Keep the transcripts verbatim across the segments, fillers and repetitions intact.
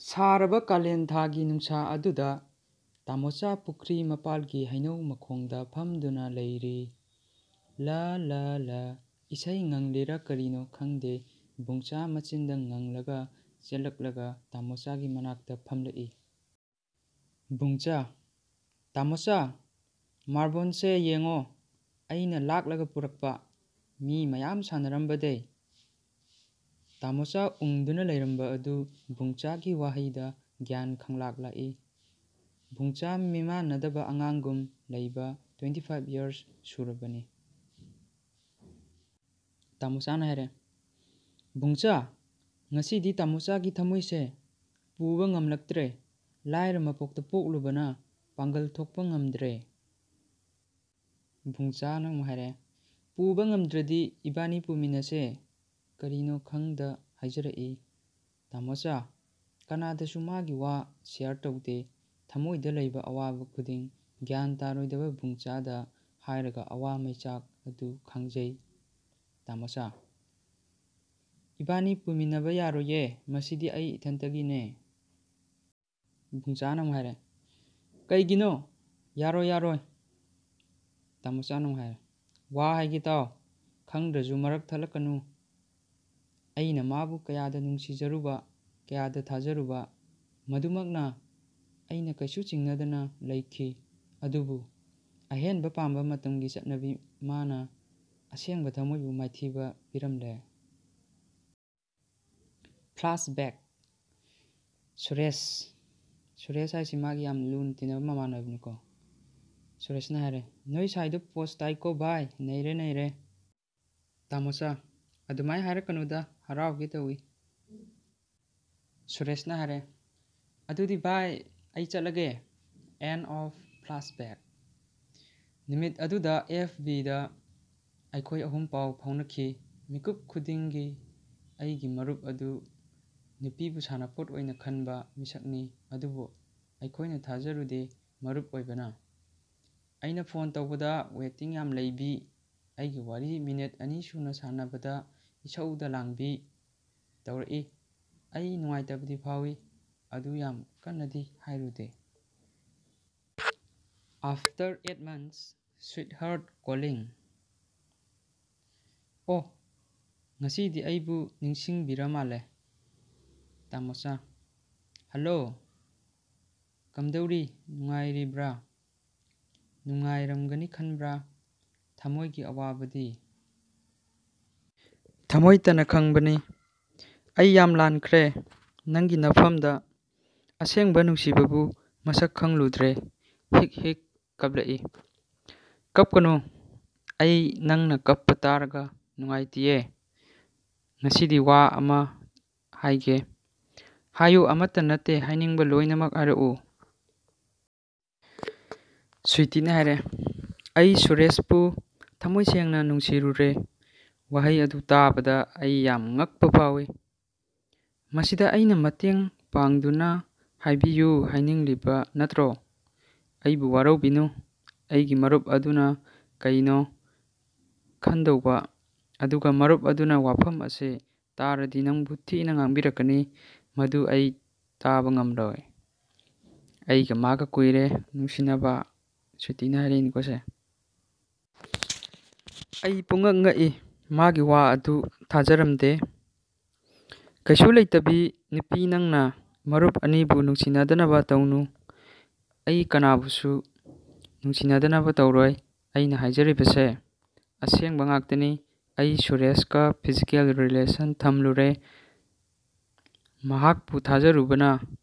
ꯁꯥꯔꯕ ꯀꯥꯂꯦꯟ ꯊꯥꯒꯤ ꯅꯨꯡꯁꯥ ꯑꯗꯨꯗ ꯇꯥꯃꯣꯆꯥ ꯄꯨꯈ꯭ꯔꯤ ꯃꯄꯥꯜꯒꯤ ꯍꯩꯅꯧ ꯃꯈꯣꯡꯗ ꯐꯝꯗꯨꯅ ꯂꯩꯔꯤ꯫ ꯂꯥ ꯂꯥ ꯂꯥ, ꯏꯁꯩ ꯉꯪꯂꯤꯔꯥ ꯀꯔꯤꯅꯣ ꯈꯪꯗꯦ, ꯕꯨꯡꯆꯥ ꯃꯆꯤꯟꯗ ꯉꯪꯂꯒ ꯆꯦꯜꯂꯛꯂꯒ ꯇꯥꯃꯣꯆꯥꯒꯤ ꯃꯅꯥꯛꯇ ꯐꯝꯂꯛꯏ꯫ ꯕꯨꯡꯆꯥ, "ꯇꯥꯃꯣꯆꯥ, ꯃꯥꯔꯕꯣꯟꯁꯦ ꯌꯦꯡꯉꯣ, ꯑꯩꯅ ꯂꯥꯛꯂꯒ ꯄꯨꯔꯛꯄ, ꯃꯤ ꯃꯌꯥꯝ ꯁꯥꯟꯅꯔꯝꯕꯗꯩ꯫" ꯇꯥꯃꯣꯆꯥ ꯎꯪꯗꯨꯅ ꯂꯩꯔꯝꯕ ꯑꯗꯨ ꯕꯨꯡꯆꯥꯒꯤ ꯋꯥꯍꯩꯗ ꯒ꯭ꯌꯥꯟ ꯈꯪꯂꯥꯛ ꯂꯥꯛꯏ꯫ ꯕꯨꯡꯆꯥ ꯃꯤꯃꯥꯟꯅꯗꯕ ꯑꯉꯥꯡꯒꯨꯝ ꯂꯩꯕ twenty five years ꯁꯨꯔꯕꯅꯤ꯫ ꯇꯥꯃꯣꯆꯥꯅ ꯍꯥꯏꯔꯦ, "ꯕꯨꯡꯆꯥ, ꯉꯁꯤꯗꯤ ꯇꯥꯃꯣꯆꯥꯒꯤ ꯊꯃꯣꯏꯁꯦ ꯄꯨꯕ ꯉꯝꯂꯛꯇ꯭ꯔꯦ꯫ ꯂꯥꯏꯔ ꯃꯄꯣꯛꯇ ꯄꯣꯛꯂꯨꯕꯅ ꯄꯥꯡꯒꯜ ꯊꯣꯛꯄ ꯉꯝꯗ꯭ꯔꯦ꯫" ꯕꯨꯡꯆꯥꯅ ꯑꯃꯨꯛ ꯍꯥꯏꯔꯦ, "ꯄꯨꯕ ꯉꯝꯗ꯭ꯔꯗꯤ ꯏꯕꯥꯅꯤ ꯄꯨꯃꯤꯟꯅꯁꯦ꯫" ꯀꯔꯤꯅꯣ ꯈꯪꯗ ꯍꯥꯏꯖꯔꯛꯏ꯫ "ꯇꯥꯃꯣꯆꯥ, ꯀꯅꯥꯗꯁꯨ ꯃꯥꯒꯤ ꯋꯥ share ꯇꯧꯗꯦ꯫ ꯊꯃꯣꯏꯗ ꯂꯩꯕ ꯑꯋꯥꯕ ꯈꯨꯗꯤꯡ ꯒ꯭ꯌꯥꯟ ꯇꯥꯔꯣꯏꯗꯕ ꯕꯨꯡꯆꯥꯗ ꯍꯥꯏꯔꯒ ꯑꯋꯥ ꯃꯩꯆꯥꯛ ꯑꯗꯨ ꯈꯪꯖꯩ꯫ ꯇꯥꯃꯣꯆꯥ, ꯏꯕꯥꯅꯤ ꯄꯨꯃꯤꯟꯅꯕ ꯌꯥꯔꯣꯏꯌꯦ, ꯃꯁꯤꯗꯤ ꯑꯩ ꯏꯊꯟꯇꯒꯤꯅꯦ꯫" ꯕꯨꯡꯆꯥꯅ ꯑꯃꯨꯛ ꯍꯥꯏꯔꯦ, "ꯀꯩꯒꯤꯅꯣ? ꯌꯥꯔꯣꯏ, ꯌꯥꯔꯣꯏ꯫" ꯇꯥꯃꯣꯆꯥꯅ ꯑꯃꯨꯛ ꯍꯥꯏꯔꯦ, "ꯋꯥ ꯍꯥꯏꯒꯦ ꯇꯥꯎ, ꯈꯪꯗ꯭ꯔꯁꯨ ꯃꯔꯛ ꯊꯠꯂꯛꯀꯅꯨ꯫ ꯑꯩꯅ ꯃꯥꯕꯨ ꯀꯌꯥꯗ ꯅꯨꯡꯁꯤꯖꯔꯨꯕ, ꯀꯌꯥꯗ ꯊꯥꯖꯔꯨꯕ, ꯃꯗꯨꯃꯛꯅ ꯑꯩꯅ ꯀꯩꯁꯨ ꯆꯤꯡꯅꯗꯅ ꯂꯩꯈꯤ꯫ ꯑꯗꯨꯕꯨ ꯑꯍꯦꯟꯕ ꯄꯥꯝꯕ ꯃꯇꯝꯒꯤ ꯆꯠꯅꯕꯤ ꯃꯥꯅ ꯑꯁꯦꯡꯕ ꯊꯃꯣꯏꯕꯨ ꯃꯥꯏꯊꯤꯕ ꯄꯤꯔꯝꯂꯦ꯫" Flashback꯫ ꯁꯨꯔꯦꯁ꯫ ꯁꯨꯔꯦꯁ ꯍꯥꯏꯁꯤ ꯃꯥꯒꯤ ꯌꯥꯝ ꯂꯨꯅ ꯇꯤꯟꯅꯕ ꯃꯃꯥꯟꯅꯕꯅꯤꯀꯣ꯫ ꯁꯨꯔꯦꯁꯅ ꯍꯥꯏꯔꯦ, "ꯅꯣꯏ ꯁꯥꯏꯗꯣ post ꯇꯥꯏꯀꯣ ꯚꯥꯏ, ꯅꯩꯔꯦ, ꯅꯩꯔꯦ꯫" ꯇꯥꯃꯣꯆꯥ, "ꯑꯗꯨꯃꯥꯏꯅ ꯍꯥꯏꯔꯛꯀꯅꯨꯗ, ꯍꯔꯥꯎꯒꯦ ꯇꯧꯏ꯫" ꯁꯨꯔꯦꯁꯅ ꯍꯥꯏꯔꯦ, "ꯑꯗꯨꯗꯤ ꯚꯥꯏ, ꯑꯩ ꯆꯠꯂꯒꯦ꯫" End of flashback꯫ ꯅꯨꯃꯤꯠ ꯑꯗꯨꯗ F Bꯗ ꯑꯩꯈꯣꯏ ꯑꯍꯨꯝ ꯄꯥꯎ ꯐꯥꯎꯅꯈꯤ꯫ ꯃꯤꯀꯨꯞ ꯈꯨꯗꯤꯡꯒꯤ ꯑꯩꯒꯤ ꯃꯔꯨꯞ ꯑꯗꯨ ꯅꯨꯄꯤꯕꯨ ꯁꯥꯟꯅꯄꯣꯠ ꯑꯣꯏꯅ ꯈꯟꯕ ꯃꯤꯁꯛꯅꯤ, ꯑꯗꯨꯕꯨ ꯑꯩꯈꯣꯏꯅ ꯊꯥꯖꯔꯨꯗꯦ ꯃꯔꯨꯞ ꯑꯣꯏꯕꯅ꯫ ꯑꯩꯅ phone ꯇꯧꯕꯗ waiting ꯌꯥꯝ ꯂꯩꯕꯤ, ꯑꯩꯒꯤ ꯋꯥꯔꯤ minute ꯑꯅꯤ ꯁꯨꯅ ꯁꯥꯟꯅꯕꯗ ꯏꯁꯧꯗ ꯂꯥꯡꯕꯤ ꯇꯧꯔꯛꯏ꯫ ꯑꯩ ꯅꯨꯡꯉꯥꯏꯇꯕꯗꯤ ꯐꯥꯎꯏ꯫ ꯑꯗꯨ ꯌꯥꯝ ꯀꯟꯅꯗꯤ ꯍꯥꯏꯔꯨꯗꯦ꯫ After eight months, sweetheart calling. ꯑꯣ, ꯉꯁꯤꯗꯤ ꯑꯩꯕꯨ ꯅꯤꯡꯁꯤꯡꯕꯤꯔ ꯃꯥꯜꯂꯦ꯫ ꯇꯥꯃꯣꯆꯥ, ꯍꯜꯂꯣ, ꯀꯝꯗꯧꯔꯤ? ꯅꯨꯡꯉꯥꯏꯔꯤꯕ꯭ꯔꯥ? ꯅꯨꯡꯉꯥꯏꯔꯝꯒꯅꯤ ꯈꯟꯕ꯭ꯔꯥ? ꯊꯃꯣꯏꯒꯤ ꯑꯋꯥꯕꯗꯤ? ꯊꯃꯣꯏꯇꯅ ꯈꯪꯕꯅꯤ꯫ ꯑꯩ ꯌꯥꯝ ꯂꯥꯟꯈ꯭ꯔꯦ꯫ ꯅꯪꯒꯤ ꯅꯐꯝꯗ ꯑꯁꯦꯡꯕ ꯅꯨꯡꯁꯤꯕꯕꯨ ꯃꯁꯛ ꯈꯪꯂꯨꯗ꯭ꯔꯦ꯫ ꯍꯤꯛ ꯍꯤꯛ ꯀꯞꯂꯛꯏ꯫ ꯀꯞꯀꯅꯨ꯫ ꯑꯩ ꯅꯪꯅ ꯀꯞꯄ ꯇꯥꯔꯒ ꯅꯨꯡꯉꯥꯏꯇꯤꯌꯦ꯫ ꯉꯁꯤꯗꯤ ꯋꯥ ꯑꯃ ꯍꯥꯏꯒꯦ꯫ ꯍꯥꯏꯌꯨ, ꯑꯃꯠꯇ ꯅꯠꯇꯦ, ꯍꯥꯏꯅꯤꯡꯕ ꯂꯣꯏꯅꯃꯛ ꯍꯥꯏꯔꯛꯎ꯫ ꯁ꯭ꯋꯤꯇꯤꯅ ꯍꯥꯏꯔꯦ, "ꯑꯩ ꯁꯨꯔꯦꯁꯄꯨ ꯊꯃꯣꯏ ꯁꯦꯡꯅ ꯅꯨꯡꯁꯤꯔꯨꯔꯦ꯫ ꯋꯥꯍꯩ ꯑꯗꯨ ꯇꯥꯕꯗ ꯑꯩ ꯌꯥꯝ ꯉꯛꯄ ꯐꯥꯎꯏ꯫ ꯃꯁꯤꯗ ꯑꯩꯅ ꯃꯇꯦꯡ ꯄꯥꯡꯗꯨꯅ ꯍꯥꯏꯕꯤꯌꯨ ꯍꯥꯏꯅꯤꯡꯂꯤꯕ ꯅꯠꯇ꯭ꯔꯣ? ꯑꯩꯕꯨ ꯋꯥꯔꯧꯕꯤꯅꯨ꯫ ꯑꯩꯒꯤ ꯃꯔꯨꯞ ꯑꯗꯨꯅ ꯀꯩꯅꯣ ꯈꯟꯗꯧꯕ, ꯑꯗꯨꯒ ꯃꯔꯨꯞ ꯑꯗꯨꯅ ꯋꯥꯐꯝ ꯑꯁꯤ ꯇꯥꯔꯗꯤ ꯅꯪꯕꯨ ꯊꯤꯅ ꯉꯥꯡꯕꯤꯔꯛꯀꯅꯤ꯫ ꯃꯗꯨ ꯑꯩ ꯇꯥꯕ ꯉꯝꯂꯣꯏ꯫ ꯑꯩꯒ ꯃꯥꯒ ꯀꯨꯏꯔꯦ ꯅꯨꯡꯁꯤꯅꯕ", ꯁ꯭ꯋꯤꯇꯤꯅ ꯍꯥꯏꯔꯛꯏꯅꯤꯀꯣ ꯁꯦ꯫ ꯑꯩ ꯄꯨꯡꯉꯛ ꯉꯛꯏ꯫ ꯃꯥꯒꯤ ꯋꯥ ꯑꯗꯨ ꯊꯥꯖꯔꯝꯗꯦ꯫ "ꯀꯩꯁꯨ ꯂꯩꯇꯕꯤ ꯅꯨꯄꯤ ꯅꯪꯅ ꯃꯔꯨꯞ ꯑꯅꯤꯕꯨ ꯅꯨꯡꯁꯤꯅꯗꯅꯕ ꯇꯧꯅꯨ꯫ ꯑꯩ ꯀꯅꯥꯕꯨꯁꯨ ꯅꯨꯡꯁꯤꯅꯗꯅꯕ ꯇꯧꯔꯣꯏ꯫ ꯑꯩꯅ ꯍꯥꯏꯖꯔꯤꯕꯁꯦ ꯑꯁꯦꯡꯕ ꯉꯥꯛꯇꯅꯤ꯫ ꯑꯩ ꯁꯨꯔꯦꯁꯀ physical relation ꯊꯝꯂꯨꯔꯦ꯫ ꯃꯍꯥꯛꯄꯨ ꯊꯥꯖꯔꯨꯕꯅ,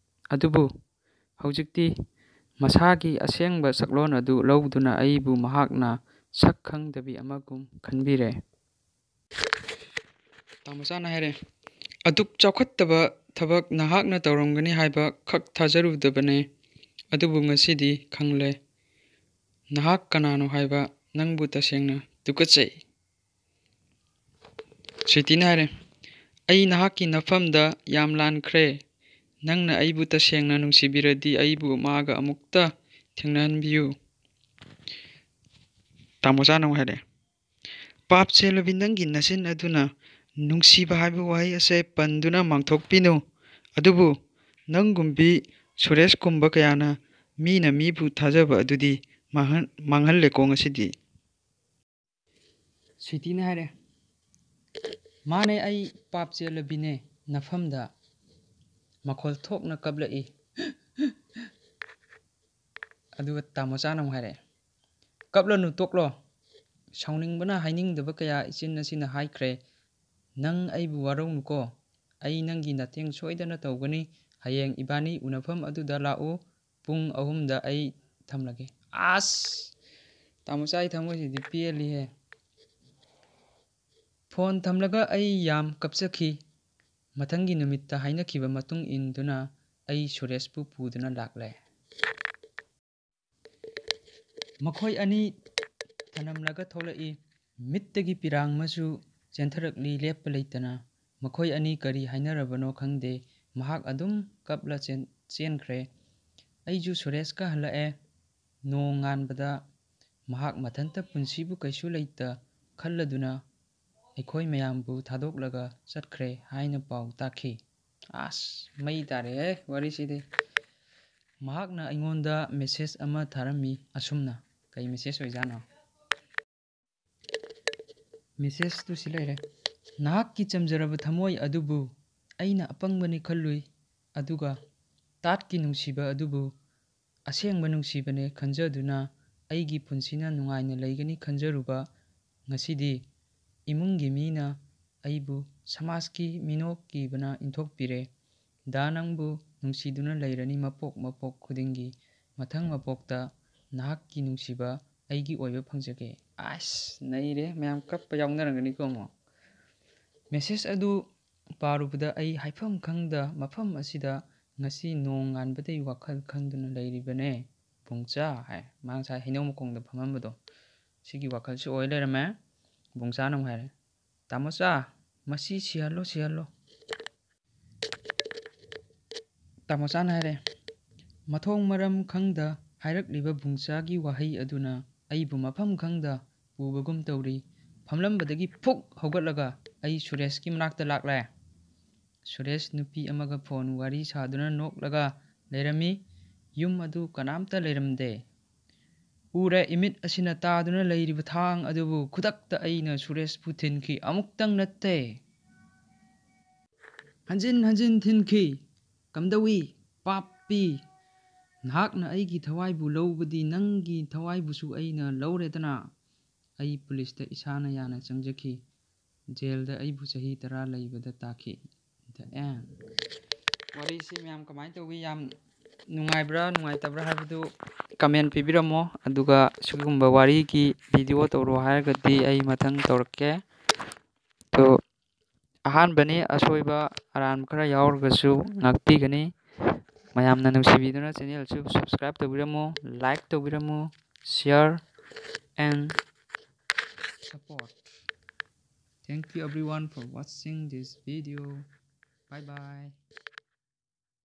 ꯑꯗꯨꯕꯨ ꯍꯧꯖꯤꯛꯇꯤ ꯃꯁꯥꯒꯤ ꯑꯁꯦꯡꯕ ꯁꯛꯂꯣꯟ ꯑꯗꯨ ꯂꯧꯗꯨꯅ ꯑꯩꯕꯨ ꯃꯍꯥꯛꯅ ꯁꯛ ꯈꯪꯗꯕꯤ ꯑꯃꯒꯨꯝ ꯈꯟꯕꯤꯔꯦ꯫" ꯇꯥꯃꯣꯆꯥꯅ ꯍꯥꯏꯔꯦ, "ꯑꯗꯨꯛ ꯆꯥꯎꯈꯠꯇꯕ ꯊꯕꯛ ꯅꯍꯥꯛꯅ ꯇꯧꯔꯝꯒꯅꯤ ꯍꯥꯏꯕ ꯈꯛ ꯊꯥꯖꯔꯨꯗꯕꯅꯦ, ꯑꯗꯨꯕꯨ ꯉꯁꯤꯗꯤ ꯈꯪꯂꯦ꯫ ꯅꯍꯥꯛ ꯀꯅꯥꯅꯣ ꯍꯥꯏꯕ ꯅꯪꯕꯨ ꯇꯁꯦꯡꯅ ꯇꯨꯀꯠꯆꯩ꯫" ꯁ꯭ꯋꯤꯇꯤꯅ ꯍꯥꯏꯔꯦ, "ꯑꯩ ꯅꯍꯥꯛꯀꯤ ꯅꯐꯝꯗ ꯌꯥꯝ ꯂꯥꯟꯈ꯭ꯔꯦ꯫ ꯅꯪꯅ ꯑꯩꯕꯨ ꯇꯁꯦꯡꯅ ꯅꯨꯡꯁꯤꯕꯤꯔꯗꯤ ꯑꯩꯕꯨ ꯃꯥꯒ ꯑꯃꯨꯛꯇ ꯊꯦꯡꯅꯍꯟꯕꯤꯌꯨ꯫" ꯇꯥꯃꯣꯆꯥꯅ ꯑꯃꯨꯛ ꯍꯥꯏꯔꯦ, "ꯄꯥꯞ ꯆꯦꯜꯂꯕꯤ ꯅꯪꯒꯤ ꯅꯆꯤꯟ ꯑꯗꯨꯅ ꯅꯨꯡꯁꯤꯕ ꯍꯥꯏꯕ ꯋꯥꯍꯩ ꯑꯁꯦ ꯄꯟꯗꯨꯅ ꯃꯥꯡꯊꯣꯛꯄꯤꯅꯨ꯫ ꯑꯗꯨꯕꯨ ꯅꯪꯒꯨꯝꯕꯤ ꯁꯨꯔꯦꯁꯀꯨꯝꯕ ꯀꯌꯥꯅ ꯃꯤꯅ ꯃꯤꯕꯨ ꯊꯥꯖꯕ ꯑꯗꯨꯗꯤ ꯃꯥꯡꯍꯟ-, ꯃꯥꯡꯍꯜꯂꯦꯀꯣ ꯉꯁꯤꯗꯤ꯫ ꯁ꯭ꯋꯤꯇꯤꯅ ꯍꯥꯏꯔꯦ, "ꯃꯥꯅꯦ, ꯑꯩ ꯄꯥꯞ ꯆꯦꯜꯂꯕꯤꯅꯦ ꯅꯐꯝꯗ"꯫ ꯃꯈꯣꯜ ꯊꯣꯛꯅ ꯀꯞꯂꯛꯏ꯫ ꯑꯗꯨꯒ ꯇꯥꯃꯣꯆꯥꯅ ꯑꯃꯨꯛ ꯍꯥꯏꯔꯛꯑꯦ, "ꯀꯞꯂꯅꯨ, ꯇꯣꯛꯂꯣ꯫ ꯁꯥꯎꯅꯤꯡꯕꯅ ꯍꯥꯏꯅꯤꯡꯗꯕ ꯀꯌꯥ ꯏꯆꯤꯟ ꯑꯁꯤꯅ ꯍꯥꯏꯈ꯭ꯔꯦ꯫ ꯅꯪ ꯑꯩꯕꯨ ꯋꯥꯔꯧꯅꯨꯀꯣ꯫ ꯑꯩ ꯅꯪꯒꯤ ꯃꯇꯦꯡ ꯁꯣꯏꯗꯅ ꯇꯧꯒꯅꯤ꯫ ꯍꯌꯦꯡ ꯏꯕꯥꯅꯤ ꯎꯅꯐꯝ ꯑꯗꯨꯗ ꯂꯥꯛꯎ꯫ ꯄꯨꯡ ꯑꯍꯨꯝꯗ ꯑꯩ ꯊꯝꯂꯒꯦ"꯫ ꯑꯁ! ꯇꯥꯃꯣꯆꯥꯒꯤ ꯊꯃꯣꯏꯁꯤꯗꯤ ꯄꯦꯜꯂꯤꯍꯦ꯫ ꯐꯣꯟ ꯊꯝꯂꯒ ꯑꯩ ꯌꯥꯝ ꯀꯞꯆꯈꯤ꯫ ꯃꯊꯪꯒꯤ ꯅꯨꯃꯤꯠꯇ ꯍꯥꯏꯅꯈꯤꯕ ꯃꯇꯨꯡ ꯏꯟꯗꯨꯅ ꯑꯩ ꯁꯨꯔꯦꯁꯄꯨ ꯄꯨꯗꯨꯅ ꯂꯥꯛꯂꯦ꯫ ꯃꯈꯣꯏ ꯑꯅꯤ ꯊꯅꯝꯂꯒ ꯊꯣꯛꯂꯛꯏ꯫ ꯃꯤꯠꯇꯒꯤ ꯄꯤꯔꯥꯡ ꯃꯆꯨ ꯆꯦꯟꯊꯔꯛꯂꯤ ꯂꯦꯞꯄ ꯂꯩꯇꯅ꯫ ꯃꯈꯣꯏ ꯑꯅꯤ ꯀꯔꯤ ꯍꯥꯏꯅꯔꯕꯅꯣ ꯈꯪꯗꯦ꯫ ꯃꯍꯥꯛ ꯑꯗꯨꯝ ꯀꯞꯂ ꯆꯦꯟ-, ꯆꯦꯟꯈ꯭ꯔꯦ꯫ ꯑꯩꯁꯨ ꯁꯨꯔꯦꯁꯀ ꯍꯜꯂꯛꯑꯦ꯫ ꯅꯣꯡ ꯉꯥꯟꯕꯗ ꯃꯍꯥꯛ ꯃꯊꯟꯇ ꯄꯨꯟꯁꯤꯕꯨ ꯀꯩꯁꯨ ꯂꯩꯇ ꯈꯜꯂꯗꯨꯅ ꯑꯩꯈꯣꯏ ꯃꯌꯥꯝꯕꯨ ꯊꯥꯗꯣꯛꯂꯒ ꯆꯠꯈ꯭ꯔꯦ ꯍꯥꯏꯅ ꯄꯥꯎ ꯇꯥꯈꯤ꯫ ꯑꯁ, ꯃꯩ ꯇꯥꯔꯦꯍꯦ ꯋꯥꯔꯤꯁꯤꯗꯤ꯫ ꯃꯍꯥꯛꯅ ꯑꯩꯉꯣꯟꯗ ꯃꯦꯁꯦꯖ ꯑꯃ ꯊꯥꯔꯝꯃꯤ ꯑꯁꯨꯝꯅ꯫ ꯀꯩ ꯃꯦꯁꯦꯖ ꯑꯣꯏꯖꯥꯠꯅꯣ? ꯃꯦꯁꯦꯖꯇꯨ ꯁꯤ ꯂꯩꯔꯦ꯫ "ꯅꯍꯥꯛꯀꯤ ꯆꯝꯖꯔꯕ ꯊꯃꯣꯏ ꯑꯗꯨꯕꯨ ꯑꯩꯅ ꯑꯄꯪꯕꯅꯤ ꯈꯜꯂꯨꯏ, ꯑꯗꯨꯒ ꯇꯥꯠꯀꯤ ꯅꯨꯡꯁꯤꯕ ꯑꯗꯨꯕꯨ ꯑꯁꯦꯡꯕ ꯅꯨꯡꯁꯤꯕꯅꯦ ꯈꯟꯖꯗꯨꯅ ꯑꯩꯒꯤ ꯄꯨꯟꯁꯤꯅ ꯅꯨꯡꯉꯥꯏꯅ ꯂꯩꯒꯅꯤ ꯈꯟꯖꯔꯨꯕ ꯉꯁꯤꯗꯤ ꯏꯃꯨꯡꯒꯤ ꯃꯤꯅ ꯑꯩꯕꯨ ꯁꯃꯥꯖꯀꯤ ꯃꯤꯅꯣꯛ ꯀꯤꯕꯅ ꯏꯟꯊꯣꯛꯄꯤꯔꯦ꯫ ꯗꯥ ꯅꯪꯕꯨ ꯅꯨꯡꯁꯤꯗꯨꯅ ꯂꯩꯔꯅꯤ ꯃꯄꯣꯛ ꯃꯄꯣꯛ ꯈꯨꯗꯤꯡꯒꯤ꯫ ꯃꯊꯪ ꯃꯄꯣꯛꯇ ꯅꯍꯥꯛꯀꯤ ꯅꯨꯡꯁꯤꯕ ꯑꯩꯒꯤ ꯑꯣꯏꯕ ꯐꯪꯖꯒꯦ"꯫ ꯑꯁ, ꯅꯩꯔꯦ꯫ ꯃꯌꯥꯝ ꯀꯞꯄ ꯌꯥꯎꯅꯔꯝꯒꯅꯤꯀꯣ ꯑꯃꯨꯛ꯫ ꯃꯦꯁꯦꯖ ꯑꯗꯨ ꯄꯥꯔꯨꯕꯗ ꯑꯩ ꯍꯥꯏꯐꯝ ꯈꯪꯗ ꯃꯐꯝ ꯑꯁꯤꯗ ꯉꯁꯤ ꯅꯣꯡ ꯉꯥꯟꯕꯗꯩ ꯋꯥꯈꯜ ꯈꯪꯗꯨꯅ ꯂꯩꯔꯤꯕꯅꯦ ꯕꯨꯡꯆꯥ ꯍꯥꯏ꯫ ꯃꯥ ꯉꯁꯥꯏ ꯍꯩꯅꯧ ꯃꯈꯣꯡꯗ ꯐꯝꯃꯝꯕꯗꯣ ꯁꯤꯒꯤ ꯋꯥꯈꯜꯁꯨ ꯑꯣꯏ ꯂꯩꯔꯝꯃꯦ꯫ ꯕꯨꯡꯆꯥꯅ ꯑꯃꯨꯛ ꯍꯥꯏꯔꯦ, "ꯇꯥꯃꯣꯆꯥ, ꯃꯁꯤ ꯁꯤꯍꯜꯂꯣ, ꯁꯤꯍꯜꯂꯣ"꯫ ꯇꯥꯃꯣꯆꯥꯅ ꯍꯥꯏꯔꯦ, "ꯃꯊꯣꯡ ꯃꯔꯝ ꯈꯪꯗ ꯍꯥꯏꯔꯛꯂꯤꯕ ꯕꯨꯡꯆꯥꯒꯤ ꯋꯥꯍꯩ ꯑꯗꯨꯅ ꯑꯩꯕꯨ ꯃꯐꯝ ꯈꯪꯗ ꯄꯨꯕꯒꯨꯝ ꯇꯧꯔꯤ"꯫ ꯐꯝꯂꯝꯕꯗꯒꯤ ꯐꯨꯛ ꯍꯧꯒꯠꯂꯒ ꯑꯩ ꯁꯨꯔꯦꯁꯀꯤ ꯃꯅꯥꯛꯇ ꯂꯥꯛꯂꯦ꯫ ꯁꯨꯔꯦꯁ ꯅꯨꯄꯤ ꯑꯃꯒ ꯐꯣꯟ ꯋꯥꯔꯤ ꯁꯥꯗꯨꯅ ꯅꯣꯛꯂꯒ ꯂꯩꯔꯝꯃꯤ꯫ ꯌꯨꯝ ꯑꯗꯨ ꯀꯅꯥꯝꯇ ꯂꯩꯔꯝꯗꯦ꯫ ꯎꯔꯦ, ꯏꯃꯤꯠ ꯑꯁꯤꯅ ꯇꯥꯗꯨꯅ ꯂꯩꯔꯤꯕ ꯊꯥꯡ ꯑꯗꯨꯕꯨ ꯈꯨꯗꯛꯇ ꯑꯩꯅ ꯁꯨꯔꯦꯁꯄꯨ ꯊꯤꯟꯈꯤ꯫ ꯑꯃꯨꯛꯇꯪ ꯅꯠꯇꯦ, ꯍꯟꯖꯤꯟ ꯍꯟꯖꯤꯟ ꯊꯤꯟꯈꯤ꯫ ꯀꯝꯗꯧꯏ, ꯄꯥꯞꯄꯤ? ꯅꯍꯥꯛꯅ ꯑꯩꯒꯤ ꯊꯋꯥꯏꯕꯨ ꯂꯧꯕꯗꯤ ꯅꯪꯒꯤ ꯊꯋꯥꯏꯕꯨꯁꯨ ꯑꯩꯅ ꯂꯧꯔꯦꯗꯅ꯫ ꯑꯩ ꯄꯨꯂꯤꯁꯇ ꯏꯁꯥꯅ ꯌꯥꯅ ꯆꯪꯖꯈꯤ꯫ ꯖꯦꯜꯗ ꯑꯩꯕꯨ ꯆꯍꯤ ꯇꯔꯥ ꯂꯩꯕꯗ ꯇꯥꯈꯤ꯫ The end꯫ ꯋꯥꯔꯤꯁꯤ ꯃꯌꯥꯝ ꯀꯃꯥꯏꯅ ꯇꯧꯋꯤ? ꯌꯥꯝ ꯅꯨꯡꯉꯥꯏꯕ꯭ꯔꯥ ꯅꯨꯡꯉꯥꯏꯇꯕ꯭ꯔꯥ ꯍꯥꯏꯕꯗꯨ ꯀꯃꯦꯟ ꯄꯤꯕꯤꯔꯝꯃꯣ꯫ ꯑꯗꯨꯒ ꯁꯤꯒꯨꯝꯕ ꯋꯥꯔꯤꯒꯤ ꯚꯤꯗꯤꯑꯣ ꯇꯧꯔꯣ ꯍꯥꯏꯔꯒꯗꯤ ꯑꯩ ꯃꯊꯪ ꯇꯧꯔꯛꯀꯦ꯫ ꯑꯗꯣ ꯑꯍꯥꯟꯕꯅꯤ, ꯑꯁꯣꯏꯕ ꯑꯔꯥꯟꯕ ꯈꯔ ꯌꯥꯎꯔꯒꯁꯨ ꯉꯥꯛꯄꯤꯒꯅꯤ꯫ ꯃꯌꯥꯝꯅ ꯅꯨꯡꯁꯤꯕꯤꯗꯨꯅ ꯆꯦꯅꯦꯜꯁꯨ ꯁꯕꯁꯀ꯭ꯔꯥꯏꯕ ꯇꯧꯕꯤꯔꯝꯃꯨ, ꯂꯥꯏꯛ ꯇꯧꯕꯤꯔꯝꯃꯨ, share and support. Thank you everyone for watching this video. Bye bye.